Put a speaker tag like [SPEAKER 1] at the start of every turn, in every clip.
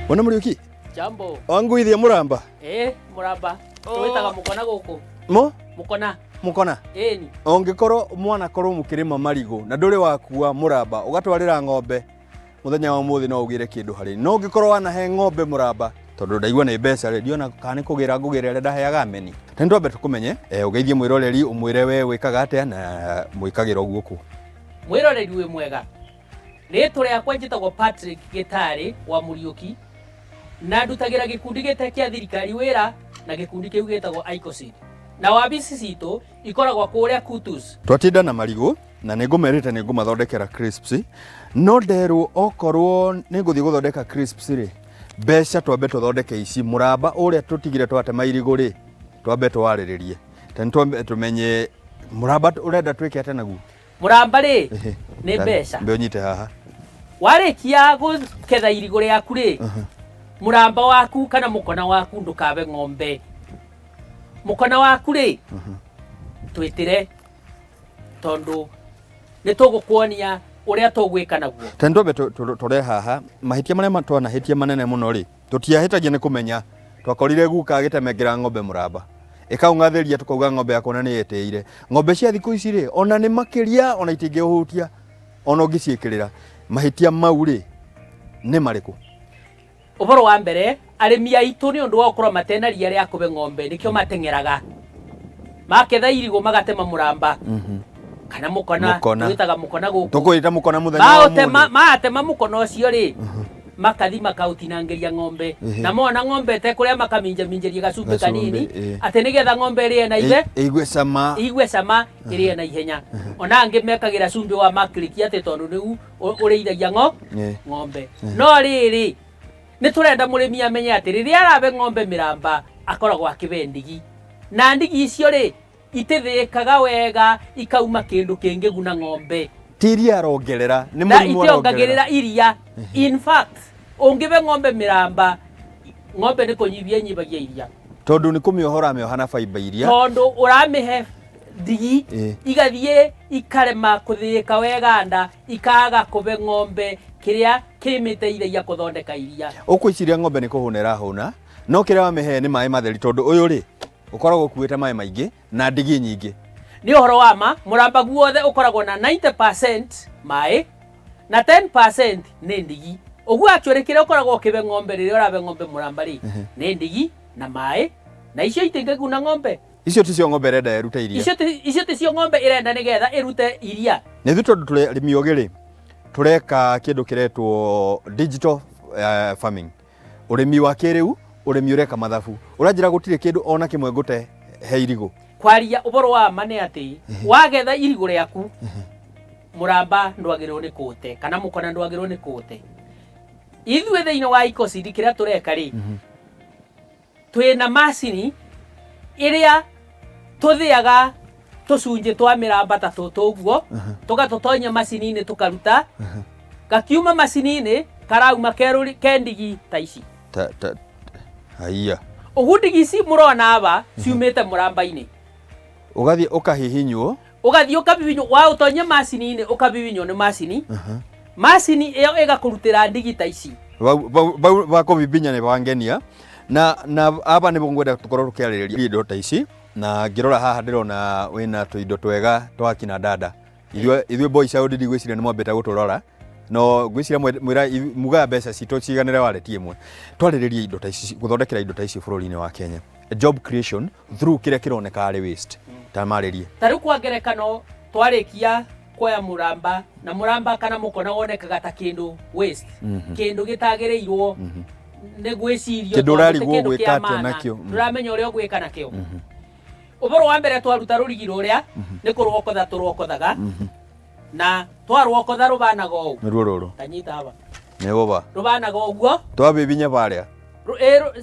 [SPEAKER 1] Bwana Muriuki.
[SPEAKER 2] Jambo.
[SPEAKER 1] Wanguithia muramba.
[SPEAKER 2] Eh, muramba. Twitaga mukona guku.
[SPEAKER 1] Mo?
[SPEAKER 2] Mukona.
[SPEAKER 1] Mukona.
[SPEAKER 2] Ĩni.
[SPEAKER 1] Ũngĩkorwo mwanakorwo mũkĩrĩma marigũ na ndũrĩ wakua mũramba ũgatwarĩra ng'ombe mũthenya wa ũmũthĩ no ũgĩre kĩndũ harĩ no ũngĩkorwo wanahe ng'ombe mũramba tondũ ndaigua nĩ mbeca rĩ ndiona kana nĩ kũgĩra ngũgĩra ĩrĩa ndaheaga ameni. Ta nĩ twambe tũkũmenye eh, ũgeithie mwĩroreri ũmwĩre we wĩkaga atĩa na mwĩkagĩra ũguo kũ.
[SPEAKER 2] Mwĩroreri wĩ mwega. Rĩtwa rĩakwa njĩtagwo Patrick Gĩtarĩ wa Mũriũki na ndutagĩra gĩkundi gĩtarĩ kĩa thirikari wĩra na gĩkundi kĩu gĩtagwo ICOSID. Na wabici citũ ikoragwo kũrĩa Kutus.
[SPEAKER 1] Twatinda na marigũ na nĩ ngũmerĩte nĩ ngũmathondekera crisps no nderwo okorwo nĩ ngũthiĩ gũthondeka crisps rĩ mbeca twambe tũthondeke ici mũramba ũrĩa tũtigire twatema irigũ rĩ twambe tũwarĩrĩrie ta nĩ twambe tũmenye mũramba ũrenda twĩke atĩa naguo.
[SPEAKER 2] Mũramba rĩ nĩ mbeca.
[SPEAKER 1] Mbe ũnyite haha.
[SPEAKER 2] Warĩkia gũketha irigũ rĩaku rĩ, mũramba waku kana mũkona waku ndũkabe ng'ombe. Mũkona waku rĩ, twĩtĩre tondũ nĩ tũgũkuonia ũrĩa tũgwĩka naguo.
[SPEAKER 1] Ta nĩ twambe tũre haha mahĩtia marĩa twanahĩtia manene mũno rĩ tũtiahĩtagia nĩ kũmenya twakorire guka agĩtemengera ng'ombe mũramba ĩkaung'athĩria tũkauga ng'ombe yakwa na nĩ yetĩire ng'ombe cia thikũ ici rĩ ona nĩ makĩria ona itingĩũhutia ona ũngĩciĩkĩrĩra mahĩtia mau rĩ nĩ marĩkũ?
[SPEAKER 2] Ũhoro wa mbere, arĩmi aitũ nĩ ũndũ wa gũkorwo matena ria rĩa kũbe ng'ombe nĩkĩo mateng'eraga. Maketha irigũ magatema mũramba kana mũkona,
[SPEAKER 1] Mũkona.
[SPEAKER 2] twĩtaga mũkona gũkũ.
[SPEAKER 1] Tũkũwĩta mũkona mũthenya wa
[SPEAKER 2] Maũtema,
[SPEAKER 1] ũmũthĩ.
[SPEAKER 2] matema mũkona ũcio rĩ, makathi makaũtinangĩria ng'ombe. Na mona ng'ombe ĩtekũrĩa makaminjaminjĩria gacumbĩ
[SPEAKER 1] Gacumbĩ,
[SPEAKER 2] kanini, atĩ nĩgetha ng'ombe ĩrĩe na ithe,
[SPEAKER 1] Ĩigue cama.
[SPEAKER 2] ĩigue cama ĩrĩe na ihenya. Ona angĩ mekagĩra cumbĩ wa makriki atĩ tondũ nĩu ũrĩithagia ng'ombe. No rĩrĩ, nĩ tũrenda mũrĩmi amenye atĩ rĩrĩa arabe ng'ombe mĩramba akoragwo akĩbe ndigi, na ndigi icio rĩ itithĩkaga wega ikauma kĩndũ kĩngĩguna ng'ombe.
[SPEAKER 1] Ti iria arongerera, nĩ
[SPEAKER 2] na
[SPEAKER 1] mũrimũ
[SPEAKER 2] itiongagĩrĩra
[SPEAKER 1] arongerera.
[SPEAKER 2] Iria. In fact, ũngĩbe ng'ombe mĩramba, ng'ombe nĩ kũnyibia ĩnyibagia iria.
[SPEAKER 1] Tondũ nĩ kũmĩohora amĩoha na fiber iria.
[SPEAKER 2] Tondũ ũramĩhe ndigi igathiĩ ikarema kũthĩĩka wega nda, ikaga kũbe ng'ombe kĩrĩa kĩmĩteithagia kũthondeka iria.
[SPEAKER 1] Ũkwĩciria ng'ombe nĩ kũhũna ĩrahũna, no kĩrĩa wamĩhe nĩ maĩ matheri tondũ ũyũ rĩ, ũkoragwo ũkuĩte maĩ maingĩ na ndigi nyingĩ.
[SPEAKER 2] Nĩ ũhoro wa ma, mũramba guothe ũkoragwo na 90% maĩ na 10% nĩ ndigi. Ũguo actually kĩrĩa ũkoragwo ũkĩbe ng'ombe rĩrĩa ũrabe ng'ombe mũramba rĩ, nĩ ndigi na maĩ, na icio itingĩguna ng'ombe.
[SPEAKER 1] Icio ticio ng'ombe ĩrenda ĩrute iria.
[SPEAKER 2] Icio ticio ng'ombe ĩrenda nĩgetha ĩrute iria.
[SPEAKER 1] Na ithuĩ tondũ tũrĩ arĩmi ogĩ rĩ, tũreka kĩndũ kĩretwo digital farming. Ũrĩmi wa kĩrĩu, ũrĩmi ũreka mathabu. Ũranjĩra gũtirĩ kĩndũ ona kĩmwe ngũte he irigũ.
[SPEAKER 2] Kwaria ũhoro wa ma nĩ atĩ wagetha irigũ rĩaku, mũramba ndwagĩrĩirwo nĩ kũũte kana mũkona ndwagĩrĩirwo nĩ kũũte. Ithuĩ thĩinĩ wa ICOSID kĩrĩa tũreka rĩ, twĩna macini ĩrĩa tũthĩaga tũcunjĩ twa mĩramba ta tũtũ ũguo, tũgatũtonya macini-inĩ tũkaruta, gakiuma macini-inĩ karauma ke ndigi ta ici.
[SPEAKER 1] Ta, ta, haiya.
[SPEAKER 2] Ũguo ndigi ici mũrona aba ciumĩte mũramba-inĩ.
[SPEAKER 1] Ũgathiĩ ũkahihinywo.
[SPEAKER 2] Ũgathiĩ ũkabibinywo, waũtonya macini-inĩ ũkabibinywo nĩ macini. Macini ĩyo ĩgakũrutĩra ndigi ta ici.
[SPEAKER 1] Bau bakũbibinya nĩ bangenia. Na aba nĩbo ngwenda tũkorwo tũkĩarĩrĩria indo ta ici. Na ngĩrora haha ndĩrona wĩna tũindo twega twa kina dada. Ithuĩ boy child ndigwĩciria nĩ mwambĩte gũtũrora. No ngwĩciria mwĩra mugaga mbeca citũ ciganĩre wallet ĩmwe. Twarĩrĩrie indo ta ici, gũthondekera indo ta ici bũrũri-inĩ wa Kenya. Job creation through kĩrĩa kĩroneka arĩ waste. Ta marĩrie.
[SPEAKER 2] Ta rĩu kwa ngerekano twarĩkia kuoya mũramba, na mũramba kana mũkona wonekaga ta kĩndũ waste, kĩndũ gĩtagĩrĩirwo nĩ gwĩcirio,
[SPEAKER 1] Kĩndũ
[SPEAKER 2] tondũ ti
[SPEAKER 1] ũrarigwo
[SPEAKER 2] kĩndũ
[SPEAKER 1] gwĩka
[SPEAKER 2] kĩa
[SPEAKER 1] atĩa
[SPEAKER 2] maana.
[SPEAKER 1] nakĩo.
[SPEAKER 2] Ndũramenya ũrĩa ũgwĩka nakĩo. Ũhoro wa mbere twaruta rũrigi rũrĩa nĩ kũrwokotha tũrwokothaga, na twarwokotha rũbanaga ũũ.
[SPEAKER 1] Nĩruo rũrũ.
[SPEAKER 2] Tanyita aba.
[SPEAKER 1] Nĩguo ba.
[SPEAKER 2] Rũbanaga ũguo.
[SPEAKER 1] Twabibinya barĩa.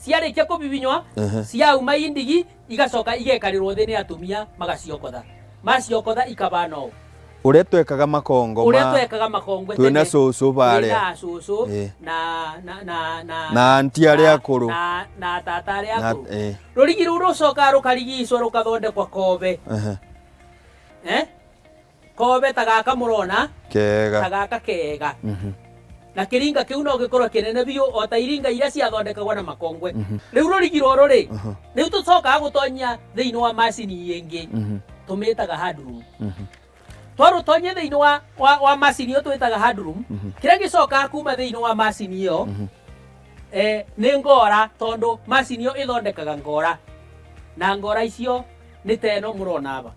[SPEAKER 2] Ciarĩkia kũbibinywa, ciauma indigi igacoka igekarĩrwo thĩ nĩ atumia magaciokotha. Maciokotha ikabana ũũ.
[SPEAKER 1] Ũrĩa twekaga makongo
[SPEAKER 2] Ũrĩa twekaga makongo
[SPEAKER 1] twĩna
[SPEAKER 2] tene.
[SPEAKER 1] cũcũ barĩa.
[SPEAKER 2] Twĩna cũcũ na
[SPEAKER 1] Na anti arĩa akũrũ.
[SPEAKER 2] Na tata arĩa
[SPEAKER 1] Na,
[SPEAKER 2] akũrũ.
[SPEAKER 1] eh.
[SPEAKER 2] Rũrigi rũu rũcokaga rũkarigicwo rũkathondekwa kobe. Kobe ta gaka mũrona.
[SPEAKER 1] Kega.
[SPEAKER 2] Ta gaka kega. Na kĩringa kĩu no gĩkorwo kĩnene biũ o ta iringa iria ciathondekagwo na makongwe. Rĩu rũrigi rũrũ rĩ, rĩu tũcokaga gũtonyia thĩinĩ wa macini ĩngĩ tũmĩtaga handloom. Twarũtonyia thĩinĩ wa macini ĩyo twĩtaga handloom, kĩrĩa gĩcokaga kuma thĩinĩ wa macini ĩyo nĩ ngora, tondũ macini ĩyo ĩthondekaga ngora, na ngora icio nĩ ta ĩno mũrona aba.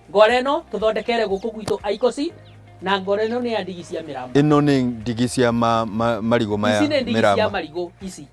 [SPEAKER 2] Ngora ĩno tũthondekere gũkũ gwitũ Aikosi, na ngora ĩno nĩ ya ndigi cia mĩramba.
[SPEAKER 1] Ĩno nĩ ndigi cia marigũ maya?
[SPEAKER 2] Ici nĩ ndigi cia
[SPEAKER 1] mĩramba.
[SPEAKER 2] Marigũ ici.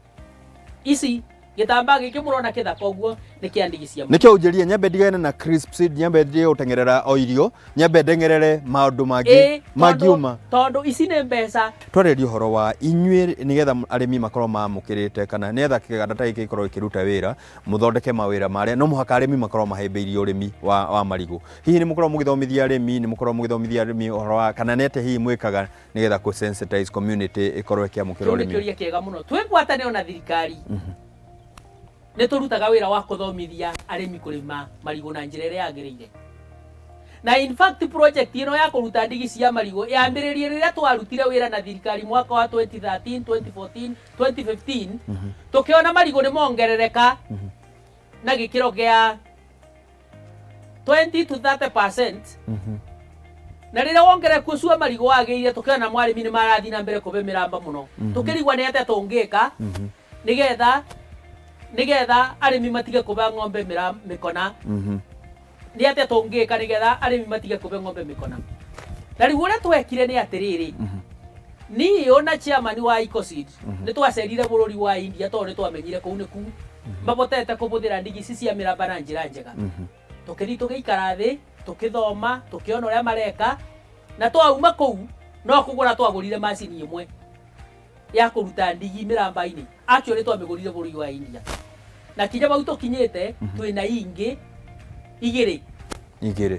[SPEAKER 2] Ici gĩtambaa gĩkĩ mũrona kĩthaka ũguo nĩ kĩa ndigi cia marigũ.
[SPEAKER 1] Nĩkĩo ũnjĩrie nyambe ndigane na crisp seed, nyambe ndige gũteng'erera o irio, nyambe ndeng'erere maũndũ mangĩ mangiuma.
[SPEAKER 2] Tondũ ici nĩ mbeca.
[SPEAKER 1] Twarĩria ũhoro wa inyuĩ nĩgetha arĩmi makorwo mamũkĩrĩte kana nĩgetha kĩganda ta gĩkĩ gĩkorwo gĩkĩruta wĩra, mũthondeke mawĩra marĩa no mũhaka arĩmi makorwo mahĩmbĩirie ũrĩmi wa marigũ. Hihi nĩ mũkoragwo mũgĩthomithia arĩmi, nĩ mũkoragwo mũgĩthomithia arĩmi ũhoro wa kana nĩ atĩa hihi mwĩkaga nĩgetha kũ sensitize community ĩkorwo ĩkĩamũkĩra
[SPEAKER 2] Kĩu nĩ
[SPEAKER 1] ũrĩmi?
[SPEAKER 2] kĩũria kĩega mũno. Twĩ ngwatanĩro na thirikari nĩ tũrutaga wĩra wa kũthomithia arĩmi kũrĩma marigũ na njĩra ĩrĩa yagĩrĩire. Na in fact project ĩno ya kũruta ndigi cia marigũ yambĩrĩrie rĩrĩa twarutire wĩra na thirikari mwaka wa 2013, 2014, 2015, tũkĩona marigũ nĩ mongerereka na gĩkĩro gĩa 20 to 30%. Na rĩrĩa wongerereku ũcio wa marigũ wagĩire, tũkĩona mwarĩmi nĩ marathiĩ na mbere kũbe mĩramba mũno, tũkĩrigwa nĩ atĩa tũngĩka nĩgetha arĩmi matige kũbe ng'ombe mĩkona. Nĩ atĩa tũngĩka nĩgetha arĩmi matige kũbe ng'ombe mĩkona? Na rĩu ũrĩa twekire nĩ atĩrĩrĩ, niĩ ona chairman wa Ecoseed nĩ twacerire bũrũri wa India, tondũ nĩ twamenyire kũu nĩ kuu mabotete kũbũthĩra ndigi ici cia mĩramba na njĩra njega. Tũkĩthiĩ tũgĩikara thĩ, tũkĩthoma, tũkĩona ũrĩa mareka, na twauma kũu no kũgũra twagũrire macini ĩmwe ya kũruta ndigi mĩramba-inĩ. Actually twamĩgũrire bũrũri wa India, na kinya bau tũkinyĩte twĩna ingĩ igĩrĩ.
[SPEAKER 1] Igĩrĩ.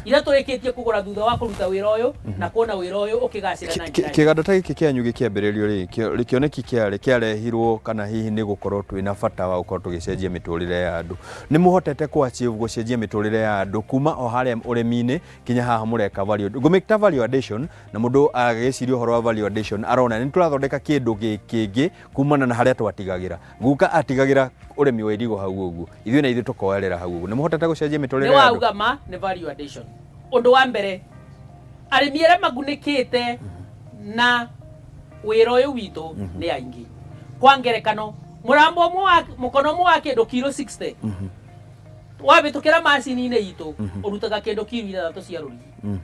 [SPEAKER 2] Iria tũrĩkĩtie kũgũra thutha wa kũruta wĩra ũyũ na kuona wĩra ũyũ ũkĩgacĩra na njĩra njega.
[SPEAKER 1] Kĩganda ta gĩkĩ kĩanyu gĩkĩambĩrĩrio rĩ, kĩoneki kĩarĩ kĩarehirwo kana hihi nĩ gũkorwo twĩna bata wa gũkorwo tũgĩcenjia mĩtũrĩre ya andũ? Nĩ mũhotete kũ achieve gũcenjia mĩtũrĩre ya andũ kuma o harĩa ũrĩmi-inĩ kinya haha mũreka value ngũmĩta value addition? Na mũndũ agĩciria ũhoro wa value addition arona nĩ tũrathondeka kĩndũ kĩngĩ kumana na harĩa twatigagĩra. Guka atigagĩra ũrĩmi wa irigũ hau ũguo, ithuĩ na ithuĩ tũkoerera hau ũguo. Nĩ mũhotete gũcenjia mĩtũrĩre
[SPEAKER 2] Nĩ
[SPEAKER 1] ya andũ?
[SPEAKER 2] Wauga ma nĩ value addition. Ũndũ wa mbere, arĩmi arĩa magunĩkĩte na wĩra ũyũ witũ nĩ aingĩ. Kwa ngerekano, mũrambo ũmwe wa mũkono ũmwe wa kĩndũ kiro 60 wabĩtũkĩra macini-inĩ itũ ũrutaga kĩndũ kiro 6 cia rũrigi.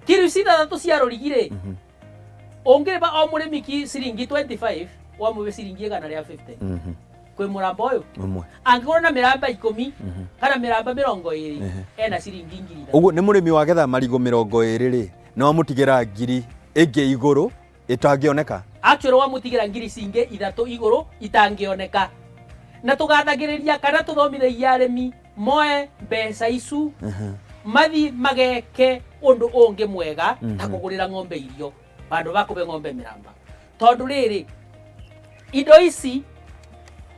[SPEAKER 2] Kiro ici 6 cia rũrigi rĩ, ũngĩrĩba o mũrĩmi ki ciringi 25, wamũhe ciringi 150 kwĩ mũramba ũyũ.
[SPEAKER 1] Ũmwe.
[SPEAKER 2] Angĩkorwo na mĩramba 10 kana mĩramba 20, ena ciringi 3000.
[SPEAKER 1] Ũguo nĩ mũrĩmi wagetha marigũ 20 rĩ, nĩ wamũtigĩra ngiri ĩngĩ igũrũ ĩtangĩoneka.
[SPEAKER 2] Actually wamũtigĩra ngiri cingĩ 3 igũrũ itangĩoneka. Na tũgathagĩrĩria kana tũthomithagia arĩmi moe mbeca icu mathi mageke ũndũ ũngĩ mwega ta kũgũrĩra ng'ombe irio bandũ ba kũbe ng'ombe mĩramba, tondũ rĩrĩ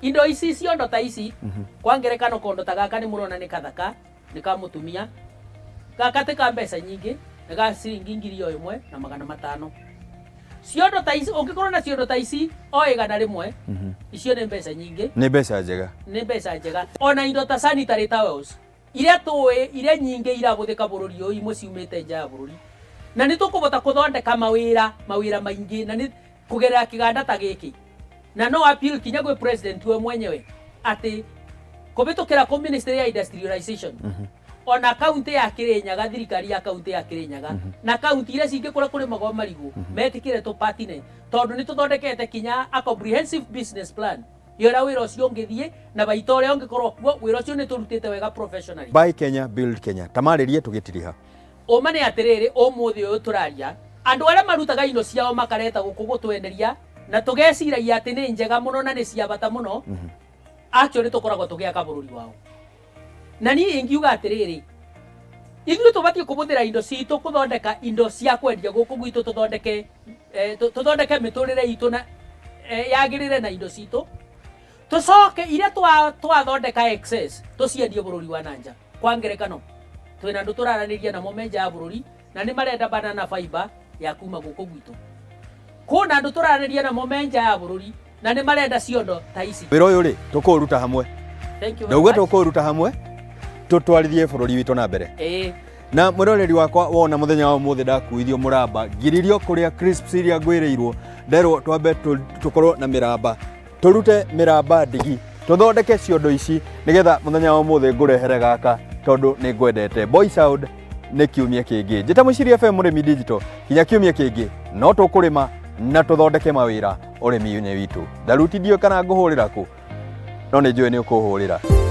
[SPEAKER 2] indo ici ciondo ta ici, kwa ngerekano kondo ta gaka nĩ mũrona nĩ kathaka, nĩ ka mũtumia. Gaka ti ka mbeca nyingĩ, nĩ ga ciringi 1500. Ciondo ta ici, ũngĩkorwo na ciondo ta ici o 100, icio nĩ mbeca nyingĩ.
[SPEAKER 1] Nĩ mbeca njega.
[SPEAKER 2] Nĩ mbeca njega. Ona indo ta sanitary towels iria tũĩ iria nyingĩ irabũthĩka bũrũri ũyũ, imwe ciumĩte nja ya bũrũri, na nĩ tũkũbota kũthondeka mawĩra maingĩ na nĩ kũgerera kĩganda ta gĩkĩ. Na no appeal kinya gwĩ president we mwenyewe atĩ kũbĩtũkĩra kũ ministry ya industrialization, ona kaunti ya Kirinyaga, thirikari ya kaunti ya Kirinyaga na kaunti iria cingĩ kũrĩa kũrĩmagwo marigũ metĩkĩre tũpatine, tondũ nĩ tũthondekete kinya a comprehensive business plan ya ũrĩa wĩra ũcio ũngĩthiĩ na baita ũrĩa ũngĩkorwo kuo. Wĩra ũcio nĩ tũrutĩte wega professionally.
[SPEAKER 1] Buy Kenya, build Kenya, tamarĩrie tũgĩtiriha.
[SPEAKER 2] Ũma nĩ atĩrĩrĩ, ũmũthĩ ũyũ tũraria, andũ arĩa marutaga indo ciao makareta gũkũ gũtwenderia na tũgeciragia atĩ nĩ njega mũno na nĩ cia bata mũno, actually tũkoragwo tũgĩaka bũrũri wao. Na niĩ ingiuga atĩrĩrĩ, ithuĩ tũbatiĩ kũbũthĩra indo citũ kũthondeka indo cia kwendia gũkũ gwitũ, tũthondeke mĩtũrĩre itũ na yagĩrĩre na indo citũ, tũcoke iria twathondeka excess tũciendie bũrũri wa nanja. Kwa ngerekano, twĩna andũ tũraranĩria namo me nja ya bũrũri na nĩ marenda banana fiber ya kuma gũkũ gwitũ. Kwĩna andũ tũrarĩria namo me nja ya bũrũri na nĩ marenda ciondo ta ici.
[SPEAKER 1] Wĩra ũyũ rĩ, tũkũũruta hamwe.
[SPEAKER 2] Thank you very
[SPEAKER 1] Ndauga
[SPEAKER 2] much.
[SPEAKER 1] tũkũũruta hamwe, tũtwarithie bũrũri witũ na mbere. Na mwĩroreri wakwa, wona mũthenya wa ũmũthĩ ndakuithio mũramba, ngiririo kũrĩa crisps iria ngwĩrĩirwo, nderwo twambe tũkorwo na mĩramba, tũrute mĩramba ndigi, tũthondeke ciondo ici nĩgetha mũthenya wa ũmũthĩ ngũrehere gaka, tondũ nĩ ngwendete. Boy Sound nĩ kiumia kĩngĩ. Njĩta Mũciri FM Mũrĩmi Digital, kinya kiumia kĩngĩ no tũkũrĩma na tũthondeke mawĩra ũrĩmi-inĩ witũ. Tharuti ndiũĩ kana ngũhũrĩra kũ, no nĩ njũĩ nĩ ũkũhũrĩra.